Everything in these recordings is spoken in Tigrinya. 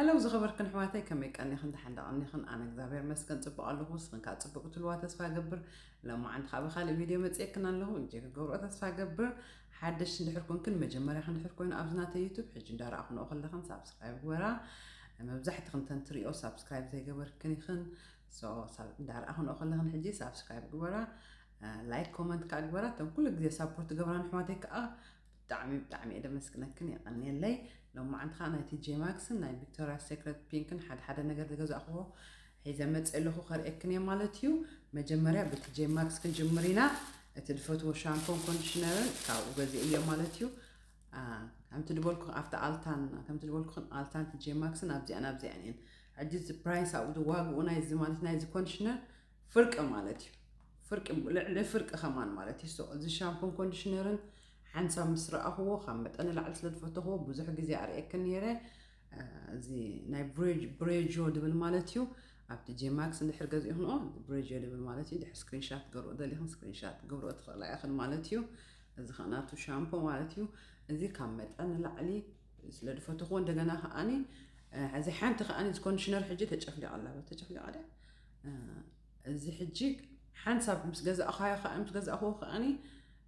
ለው ዝኸበርክን ኣሕዋተይ፣ ከመይ ቀኒኽን? ደሓን ዶ ቀኒኽን? ኣነ እግዚኣብሔር መስገን ጽቡቕ ኣለኹ። ንስኽን ከዓ ጽቡቕ ትልዋ ተስፋ ገብር። ሎማዓንቲ ከዓ ብኻልእ ቪድዮ መጽኤክን ኣለኹ። እንጂ ክገብሮ ተስፋ ገብር። ሓደሽ እንድሕር ኮንክን፣ መጀመርያ ክንድሕር ኮይኑ ኣብዚ ናተይ ዩቱብ ሕጂ እንዳረኣኽንኦ ከለኽን ሳብስክራይብ ግበራ። መብዛሕትኽን ተን ትሪኦ ሳብስክራይብ ዘይገበርክን ኢኽን። እንዳረኣኽንኦ ከለኽን ሕጂ ሳብስክራይብ ግበራ። ላይክ ኮመንት ከዓ ግበራ። ተን ኩሉ ግዜ ሳፖርት ገብራን ኣሕዋተይ ከዓ ብጣዕሚ ብጣዕሚ እየ ደመስግነክን፣ የቐንየለይ። ሎማዓንቲ ከዓ ናይ ቲጄ ማክስን ናይ ቪክቶርያ ሴክሬት ፒንክን ሓደ ሓደ ነገር ዝገዛእኽዎ ሒዘ መፅእ ኣለኹ፣ ከርእየክን እየ ማለት እዩ። መጀመርያ ብቲጄ ማክስ ክንጅምር ኢና። እቲ ዝፈትዎ ሻምፖን ኮንዲሽነርን ካብኡ ገዚእ እየ ማለት እዩ። ከምቲ ዝበልኩ ኣብቲ ኣልታን ከምቲ ዝበልኩን ኣልታን ቲጄ ማክስን ኣብዚኣን ኣብዚኣን እየን። ሕጂ እዚ ፕራይስ ኣብኡ ዋግኡ ናይዚ ማለት ናይዚ ኮንዲሽነር ፍርቂ ማለት እዩ። ፍርቂ ልዕሊ ፍርቂ ከማን ማለት እዩ። እዚ ሻምፖን ኮንዲሽነርን ሓንሳብ ምስ ረኣኽዎ ካብ መጠን ላዕሊ ስለ ዝፈተኽዎ ብዙሕ ግዜ ኣርእየክን ነይረ። እዚ ናይ ብሬጆ ድብል ማለት እዩ። ኣብቲ ጄማክስ እንድሕር ገዚእኽንኦ ብሬጆ ድብል ማለት እዩ። ድሕር ስክሪንሻት ገብርኦ ደሊኽን ስክሪንሻት ገብርኦ ትኽእላ ኢኽን ማለት እዩ። እዚ ከኣ ናቱ ሻምፖ ማለት እዩ። እዚ ካብ መጠን ንላዕሊ ስለ ዝፈተኽዎ እንደገና ከኣኒ እዚ ሓንቲ ከኣኒ እዚ ኮንዲሽነር ሕጂ ተጨፍሊቓ ኣላ። ተጨፍሊቓ ድያ? እዚ ሕጂ ሓንሳብ ምስ ገዛእኻዮ ከኣ ምስ ገዛእኽዎ ከኣኒ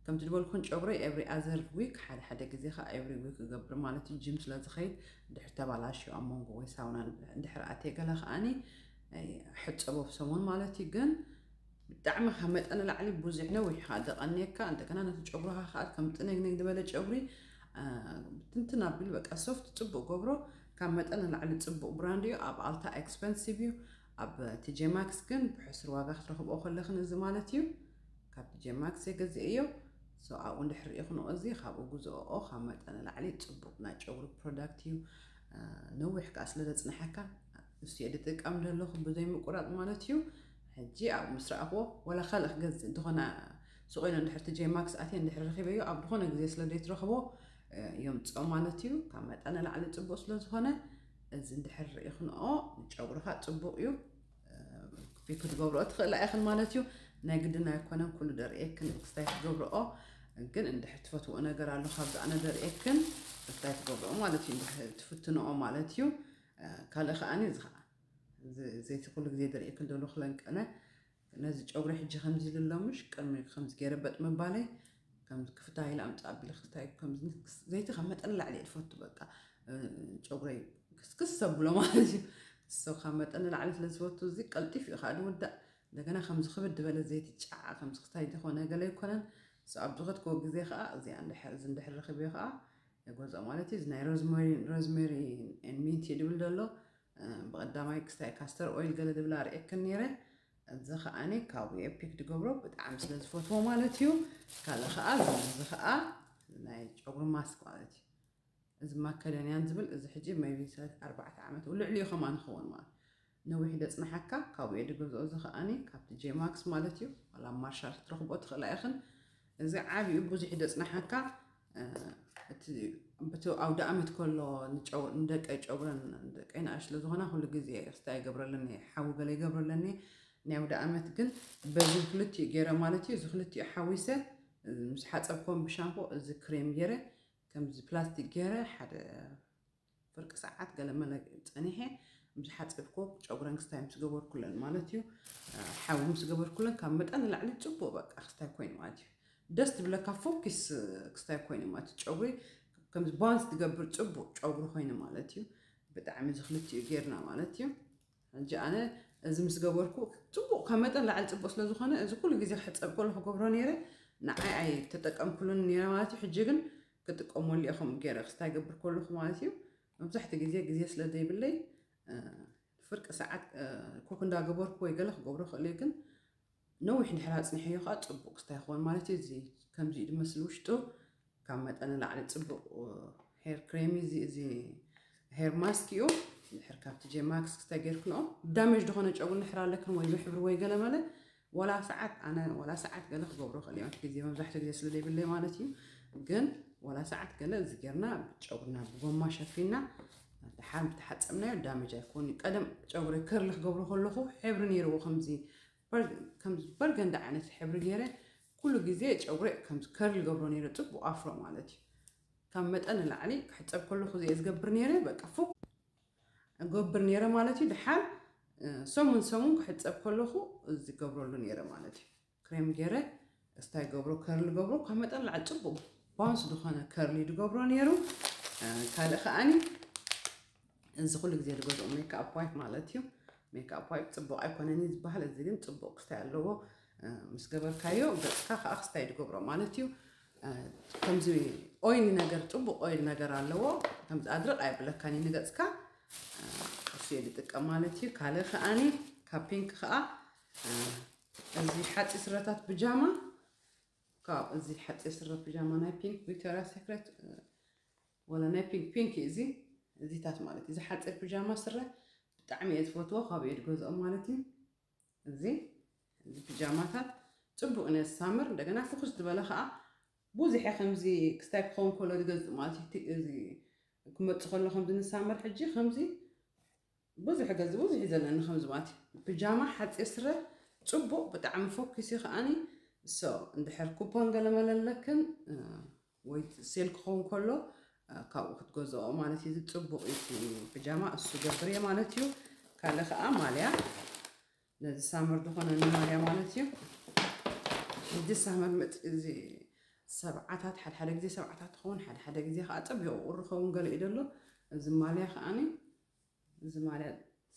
ከምቲ ዝበልኩን ጨጉረይ ኤቭሪ ኣዘር ዊክ ሓደ ሓደ ግዜ ከኣ ኤቭሪ ዊክ እገብር ማለት እዩ። ጂም ስለ ዝኸይድ ድሕር ተባላሽዮ ኣብ መንጎ ወይ ሳውና ድሕር ኣትየ ገለ ከኣኒ ሕፀቦ ብሰሙን ማለት እዩ። ግን ብጣዕሚ ካብ መጠን ላዕሊ ብዙሕ ነዊሕ ከኣ ደቐንየካ እንደገና ነቲ ጨጉርኻ ከኣ ከም ጥንግንግ ዝበለ ጨጉሪ ትንትን ኣቢሉ በቃ ሶፍት ጽቡቅ ገብሮ። ካብ መጠን ላዕሊ ጽቡቅ ብራንድ እዩ። ኣብ ኣልታ ኤክስፐንሲቭ እዩ። ኣብ ቲጄ ማክስ ግን ብሕሱር ዋጋ ክትረኽብኦ ከለኽን እዚ ማለት እዩ ካብ ቲጄ ማክስ የገዝእ እዮ። ኣብኡ እንድሕር ርኢኽንኦ እዚ ካብኡ ግዝኦ። ካብ መጠን ላዕሊ ጽቡቅ ናይ ጨጉሪ ፕሮዳክት እዩ። ነዊሕ ከዓ ስለ ዘጽንሐካ እሱ እየ ዝጥቀም ዘለኹ ብዘይ ምቁራጽ ማለት እዩ። ሕጂ ኣብኡ ምስ ረኣኽዎ ወላ ካልእ ክገዝእ እንተኾነ ሱቕ ኢለ እንድሕር ቲጄ ማክስ ኣትየ እንድሕር ረኺበዮ ኣብ ዝኾነ ግዜ ስለ ዘይትረኽቦ የምፅኦ ማለት እዩ። ካብ መጠን ላዕሊ ፅቡቅ ስለ ዝኾነ እዚ እንድሕር ርኢኽንኦ ንጨጉርኻ ፅቡቅ እዩ። ፒክ ክትገብርኦ ትኽእላ ኢኽን ማለት እዩ። ናይ ግድን ኣይኮነን ኩሉ ደርእየክን ክስታይ ክትገብርኦ። ግን እንድሕር ትፈትውኦ ነገር ኣሎ ካብዚ ኣነ ደርእየክን ክስታይ ትገብርኦ ማለት እዩ። እንድሕር ትፍትንኦ ማለት እዩ። ካልእ ከኣኒ እዚ ከዓ ዘይቲ ኩሉ ግዜ ደርእየክን ዘሎ ክለንቀነ ነዚ ጨጉሪ ሕጂ ከምዚ ኢሉ ኣሎ ምሽ ቅድሚ ከምዚ ገይረ በጥ ምባለይ ከምዚ ክፍታ ኢለ ኣምፃ ኣቢለ ክስታይ ከምዚ ዘይቲ ካብ መጠን ላዕሊ እየ ዝፈቱ። በቃ ጨጉረይ ክስክስ ዘብሎ ማለት እዩ። እሶ ካብ መጠን ላዕሊ ስለ ዝፈቱ እዚ ቀልጢፍ እዩ ከዓ ዝውዳእ። እንደገና ከምዚ ክብድ ዝበለ ዘይቲ ጫዓ ከምዚ ክስታይ ዝኾነ ገለ ኣይኮነን። እሶ ኣብ ዝኸድክዎ ግዜ ከዓ እዚኣ እንድሕር እዚ እንድሕር ረኺበዮ ከዓ የገዝኦ ማለት እዩ። እዚ ናይ ሮዝመሪ ሮዝመሪ ሚንቲ ድብል ዘሎ ብቐዳማይ ክስታይ ካስተር ኦይል ገለ ድብል ኣርእየክን ነይረ። እዚ ከዓኒ ካብኡ ፒክ ድገብሮ ብጣዕሚ ስለ ዝፈትዎ ማለት እዩ። ካልእ ከዓ እዚ ከዓ ናይ ጨጉሪ ማስክ ማለት እዩ። እዚ ማከደንያን ዝብል እዚ ሕጂ maybe ሰለስተ ኣርባዕተ ዓመት ልዕሊኡ ከማን ይኸውን ማለት ነዊሕ ደፅናሓካ ካብኡ እየ ድገዝኦ። እዚ ከዓኒ ካብቲ ጄማክስ ማለት እዩ። ዋላ ማርሻል ክትረኽቦ ትኽእላ ኢኽን። እዚ ዓብዩ ብዙሕ ደፅናሓካ እቲ ኣውደ ኣመት ከሎ ንደቀይ ጨጉረን ደቀይ ንኣሽ ስለ ዝኾና ኩሉ ግዜ ክስታይ ይገብረለኒ ሓዊ ገለ ይገብረለኒ። ናይ ኣውደ ኣመት ግን በዚ ክልቲኡ ገይረ ማለት እዩ። እዚ ክልቲኡ ሓዊሰ ምስ ሓፀብኮም ብሻምፖ እዚ ክሬም ገይረ ከምዚ ፕላስቲክ ገይረ ሓደ ፍርቂ ሰዓት ገለ መለ ፀኒሐ ምስ ሓፀብኮ ጨጉረን ክስታይ ምስ ገበርኩለን ማለት እዩ። ሓዊ ምስ ገበርኩለን ካብ መጠን ንላዕሊ ፅቡቅ በቃ ክስታይ ኮይኑ ማለት እዩ። ደስ ትብለካ ፎኪስ ክስታይ ኮይኑ ማለት እዩ። ጨጉሪ ከምዚ ባውንስ ትገብር ፅቡቅ ጨጉሪ ኮይኑ ማለት እዩ። ብጣዕሚ እዚ ክልቲኡ ጌርና ማለት እዩ። ሕጂ ኣነ እዚ ምስ ገበርኩ ፅቡቅ ካብ መጠን ላዕሊ ፅቡቅ ስለ ዝኾነ እዚ ኩሉ ግዜ ክሕፀብ ከሎ ክገብሮ ነይረ ንዓይ ኣይተጠቀምኩሉን ነይረ ማለት እዩ። ሕጂ ግን ክጥቀመሉ እየ ከምኡ ገይረ ክስታይ ገብር ከለኹ ማለት እዩ። መብዛሕትኡ ግዜ ግዜ ስለ ዘይብለይ ፍርቂ ሰዓት ኩክ እንዳገበርኩ ወይ ገለ ክገብሮ ክእል እየ። ግን ነዊሕ እንድሕር ኣፅኒሐዮ ከዓ ፅቡቅ ክስታይ ይኸውን ማለት እዩ። እዚ ከምዚ እዩ ዝመስል ውሽጡ ካብ መጠን ንላዕሊ ፅቡቅ ሄር ክሬም እዚ እዚ ሄር ማስክ እዩ። ድሕር ካብቲ ጄማክስ ክስታይ ጌርክንኦ ዳሜጅ ዝኾነ ጨጉሪ እንድሕር ኣለክን ወይ ብሕብሪ ወይ ገለ መለ ወላ ሰዓት ኣነ ወላ ሰዓት ገለ ክገብሮ ክእል እየ። ግዜ መብዛሕትኡ ግዜ ስለ ዘይብለይ ማለት እዩ። ግን ወላ ሰዓት ገለ እዚ ጌርና ጨጉርና ብጎማ ሸፊና ድሓር ብተሓፀብናዮ ዳሜጅ ኣይኮን እዩ። ቀደም ጨጉሪ ከርሊ ክገብሮ ከለኹ ሕብሪ ነይርዎ ከምዚ ከምዚ በርገንዲ ዓይነት ሕብሪ ገይረ ኩሉ ግዜ ጨጉሪ ከምዚ ከርሊ ገብሮ ነይረ ፅቡቅ ኣፍሮ ማለት እዩ። ካብ መጠን ንላዕሊ ክሕፀብ ከለኹ እዚየ ዝገብር ነይረ በቃ ፉክ ገብር ነይረ ማለት እዩ። ድሓር ሰሙን ሰሙን ክሕፀብ ከለኹ እዚ ገብረሉ ነይረ ማለት እዩ። ክሬም ገይረ ስታይ ገብሮ፣ ከርል ገብሮ፣ ካብ መጠን ላዕሊ ፅቡቅ ባውንስ ዝኾነ ከርሊ ድገብሮ ነይሩ። ካልእ ከዓኒ እዚ ኩሉ ግዜ ዝገዝኦ ሜክኣፕ ዋይፕ ማለት እዩ። ሜክኣፕ ዋይፕ ፅቡቅ ኣይኮነን እዩ ዝበሃል፣ እዚ ግን ፅቡቅ ክስታይ ኣለዎ። ምስ ገበርካዮ ገፅካ ከዓ ክስታይ ድገብሮ ማለት እዩ። ከምዚ ኦይል ነገር፣ ፅቡቅ ኦይል ነገር ኣለዎ። ከምዚ ኣድርቅ ኣይብለካን እዩ ንገፅካ። እሱ እየ ዝጥቀም ማለት እዩ። ካልእ ከዓኒ ካብ ፒንክ ከዓ እዚ ሓፂር ስረታት ብጃማ፣ ካብ እዚ ሓፂር ስረ ብጃማ ናይ ፒንክ፣ ቪክቶሪያ ሴክሬት ወላ ናይ ፒንክ፣ ፒንክ እዩ እዚ፣ እዚታት ማለት እዩ። እዚ ሓፂር ብጃማ ስረ ብጣዕሚ እየ ዝፈትዎ፣ ካብ እየ ዝገዝኦ ማለት እዩ። እዚ እዚ ብጃማታት ፅቡቅ እዩ ነዚ ሳመር። እንደገና ፍኹስ ዝበለ ከዓ ብዙሕ እየ ከምዚ ክስታይ ክኸውን ከሎ ዝገዝእ ማለት እዩ። እዚ ክመፅእ ከሎ ከምዚ ንሳመር ሕጂ ከምዚ ብዙሕ ገዚ ብዙሕ እዩ ዘለኒ ከምዚ ማለት እዩ። ብጃማ ሓፂር ስረ ፅቡቅ ብጣዕሚ ፎኪስ እዩ ከዓኒ። ሶ እንድሕር ኩፖን ገለመለ ኣለክን ወይ ሴል ክኸውን ከሎ ካብኡ ክትገዝኦ ማለት እዩ። ፅቡቅ እዩ እቲ ብጃማ እሱ ገብር እየ ማለት እዩ። ካልእ ከዓ ማልያ ነዚ ሳመር ዝኾነ ማልያ ማለት እዩ። ሕጂ ሳመር መፅ እዚ ሰብዓታት ሓደ ሓደ ግዜ ሰብዓታት ትኸውን፣ ሓደ ሓደ ግዜ ከዓ ፀቢቑ ቁሪ ኸውን ገለ እዩ ዘሎ። እዚ ማልያ ከዓኒ እዚ ማልያ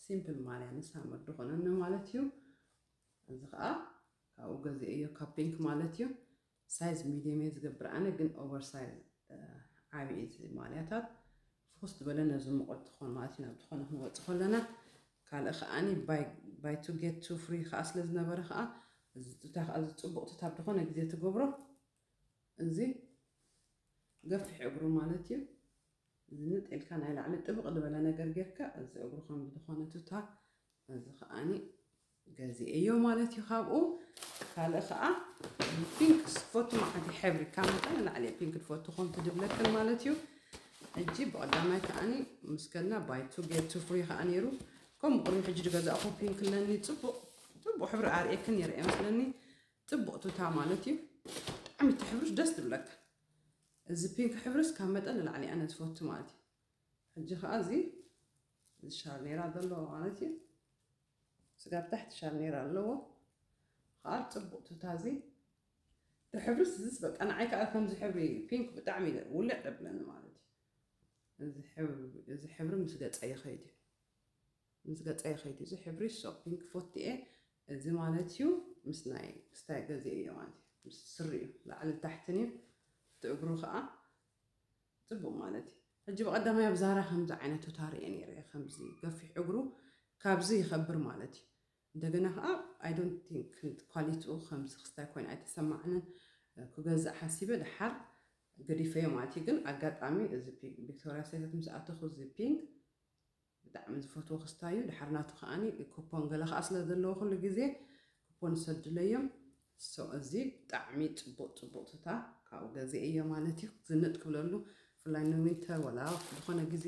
ሲምፕል ማልያ ንሳመር ዝኾነኒ ማለት እዩ። እዚ ከዓ ካብኡ ገዚኤዮ ካብ ፒንክ ማለት እዩ። ሳይዝ ሚድየም እየ ዝገብር ኣነ፣ ግን ኦቨር ሳይዝ ዓብዪ እዚ ማልያታት ፍኹስ ዝበለ ነዚ ሙቐት ትኾን ማለት እዩ። ናብ ዝኾነ ክንወፅእ ከለና ካልእ ከዓኒ ባይ ቱ ጌት ቱ ፍሪ ከዓ ስለ ዝነበረ ከዓ እዚ ቱታ ከዓ እዚ ፅቡቕ ቱታ ብዝኾነ ግዜ ትገብሮ እዚ ገፊሕ እግሩ ማለት እዩ። ዝንጥ ኢልካ ናይ ላዕሊ ጥብቕ ዝበለ ነገር ጌርካ እዚ እግሩ ከም ዝኾነ ቱታ እዚ ከዓኒ ገዚኤዮ ማለት እዩ። ካብኡ ካልእ ከዓ ፒንክ ዝፈቱ መዓት ሕብሪ ካብ መጠን ንላዕሊ ፒንክ ትፈቱ ኮንት ድብለክን ማለት እዩ። ሕጂ ብቐዳማይ ከዓኒ ምስ ከድና ባይ ቱ ጌት ቱ ፍሪ ከዓ ነይሩ። ከምኡ ቅድሚ ሕጂ ዝገዛእኹ ፒንክ ኣለኒ። ፅቡቕ ፅቡቕ ሕብሪ ኣርእየክን ነይረ እየ መስለኒ። ፅቡቕ ቱታ ማለት እዩ። ብጣዕሚ እቲ ሕብርስ ደስ ዝብለካ። እዚ ፒንክ ሕብርስ ካብ መጠን ንላዕሊ ኣነ ዝፈቱ ማለት እዩ። ሕጂ ከዓ እዚ እዚ ሻርኔራ ዘለዎ ማለት እዩ። ስጋብ ታሕቲ ሻርኔራ ኣለዎ። ከዓ ፅቡቕ ቱታ እዚ እቲ ሕብርስ እዚስ በቃ ንዓይ ከዓ ከምዚ ሕብሪ ፒንክ ብጣዕሚ ውልዕ ደብለኒ ማለት እዩ። እዚ ሕብሪ እዚ ሕብሪ ምስ ገፀ ይኸይድ እዩ። ምስ ገፀ ይኸይድ እዩ። እዚ ሕብሪ ሶ ፒንክ ፎቲ እየ። እዚ ማለት እዩ ምስ ናይ ስታይ ገዚኤ እየ ማለት እዩ። ምስ ስሪ እዩ ላዕልን ታሕትን እዩ። እቲ እግሩ ከዓ ፅቡቅ ማለት እዩ። ሕጂ ብቀዳማይ ኣብ ዛራ ከምዚ ዓይነት ቱታ ርእየ ነይረ እየ፣ ከምዚ ገፊሕ እግሩ ካብዚ ይኸብር ማለት እዩ። እንደገና ከዓ I don't think ኳሊቲኡ ከምዚ ክስታይ ኮይኑ ኣይተሰማዕንን። ክገዝእ ሓሲበ ድሓር ገዲፈዮ ማለት እዩ። ግን ኣጋጣሚ እዚ ፒ- ቪክቶሪያ ሴክሬት ምስ ኣተኹ እዚ ፒንክ ብጣዕሚ ዝፈትዎ ክስታይ እዩ። ድሓር ናቱ ከዓኒ ኩፖን ገለ ከዓ ስለ ዘለዎ ኩሉ ግዜ ኩፖን ይሰድለዮም። ሶ እዚ ብጣዕሚ ፅቡቅ ፅቡቅ ቱታ ካብኡ ገዚኤዮ ማለት እዩ። ዝንጥ ክብለሉ ብፍላይ ንዊንተር ወላ ዝኾነ ግዜ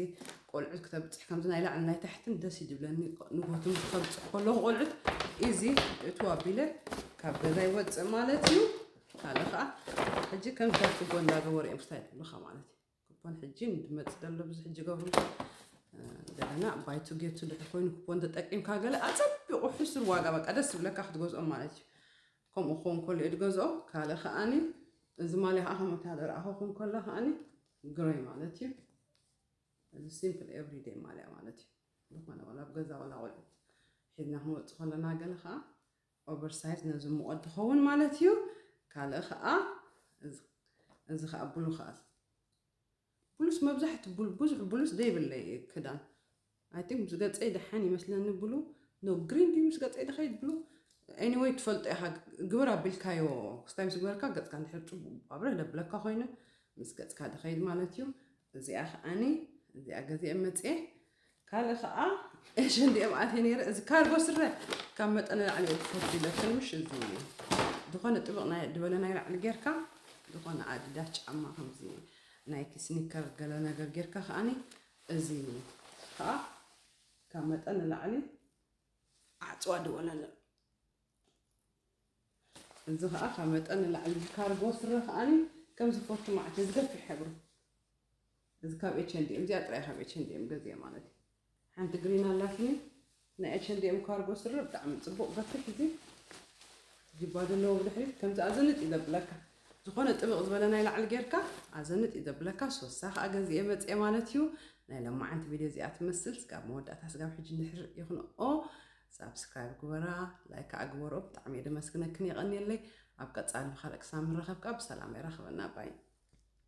ቆልዑት ክተብፅሕ ከምዚ ናይ ላዕሊ ናይ ታሕትን ደስ እዩ ዝብለኒ። ንጎትም ክተብፅሕ ከለኹ ቆልዑት ኢዚ እትው ኣቢለ ካብ ገዛ ይወፅእ ማለት እዩ። ካልእ ከዓ ሕጂ ከም ዳርክ ጎ እንዳገበሩ እዮም ስታይ ዝብሉኻ ማለት እዩ። ኩፖን ሕጂ ንድመፅ ዘሎ ብዙሕ ሕጂ ገብሩ እንደገና ባይ ቱ ጌት ቱ እንድሕር ኮይኑ ኩፖን ተጠቂምካ ገለ ኣፀቢቑ ሕሱር ዋጋ በቃ ደስ ዝብለካ ክትገዝኦም ማለት እዩ። ከምኡ ክኸውን ከሎ እዩ ዝገዝኦ። ካልእ ከዓኒ እዚ ማልያ ከዓ ከም እታ ዝረኣኹ ክኸውን ከሎ ከዓኒ ግረይ ማለት እዩ። እዚ ሲምፕል ኤቭሪዴይ ማልያ ማለት እዩ። ዝኾነ ዋላ ኣብ ገዛ ዋላ ቆልዑት ሒዝና ክንወፅእ ከለና ገለ ከዓ ኦቨርሳይዝ ነዚ ሙቐት ዝኸውን ማለት እዩ። ካልእ ከዓ እዚ- እዚ ከዓ ብሉ ከዓ ብሉስ መብዛሕቲ ብሉ ብዙሕ ብሉስ ዘይብለይ ክዳን ኣይ ቲንክ ምስ ገፀይ ደሓን ይመስለኒ ብሉ ኖ ግሪን ድዩ ምስ ገፀይ ድኸይድ ብሉ ኤኒወይ ትፈልጦ ኢኻ ግበር ኣቢልካዮ ክስታይ ምስ ግበርካ ገፅካ እንድሕር ፅቡቅ ኣብረህ ደብለካ ኮይኑ ምስ ገፅካ ድኸይድ ማለት እዩ። እዚኣ ከዓኒ እዚኣ ገዚአ መፅኤ ካልእ ከዓ ኤሸን ዲኦም ኣትየ ነይረ እዚ ካርጎ ስረ ካብ መጠን ላዕሊ እየ ዝፈቱ ኢለክን ምሽ እዚ ዝኾነ ጥብቕ ናይ ድበለ ናይ ላዕሊ ጌርካ ዝኾነ ኣዲዳስ ጫማ ከምዚ ናይኪ ስኒከር ገለ ነገር ጌርካ ከዓኒ እዚ ከዓ ካብ መጠን ንላዕሊ ዓፅዋ ድበለለ እዚ ከዓ ካብ መጠን ንላዕሊ ካርጎ ስረ ከዓኒ ከም ዝፈቱ ማለት እዩ ዝገፊሕ ሕብሩ እዚ ካብ ኤች ኤንድ ኤም እዚኣ ጥራይ ካብ ኤች ኤንድ ኤም ገዚአ ማለት እዩ። ሓንቲ ግሪን ኣላትኒ ናይ ኤች ኤንድ ኤም ካርጎ ስረ ብጣዕሚ ፅቡቕ ገፊሕ እዚ ጅባ ዘለዎ ብድሕሪት ከምዚ ኣዘንጥ እዩ ዘብለካ። ዝኾነ ጥብቕ ዝበለ ናይ ላዕሊ ጌርካ ኣዘንጥ እዩ ዘብለካ። ሶሳ ከዓ ገዚኤ መፅኤ ማለት እዩ። ናይ ለማዓንቲ ቪድዮ እዚኣ ትመስል። ስጋብ መወዳእታ ስጋብ ሕጂ እንድሕር ይኽንኦ ሳብስክራይብ ግበራ፣ ላይክ ከዓ ግበሮ። ብጣዕሚ እየ ደመስግነክን የቐንየለይ። ኣብ ቀፃሊ ብካልእ ክሳብ ንራኸብ ከዓ ብሰላም የራኽበና ባይ።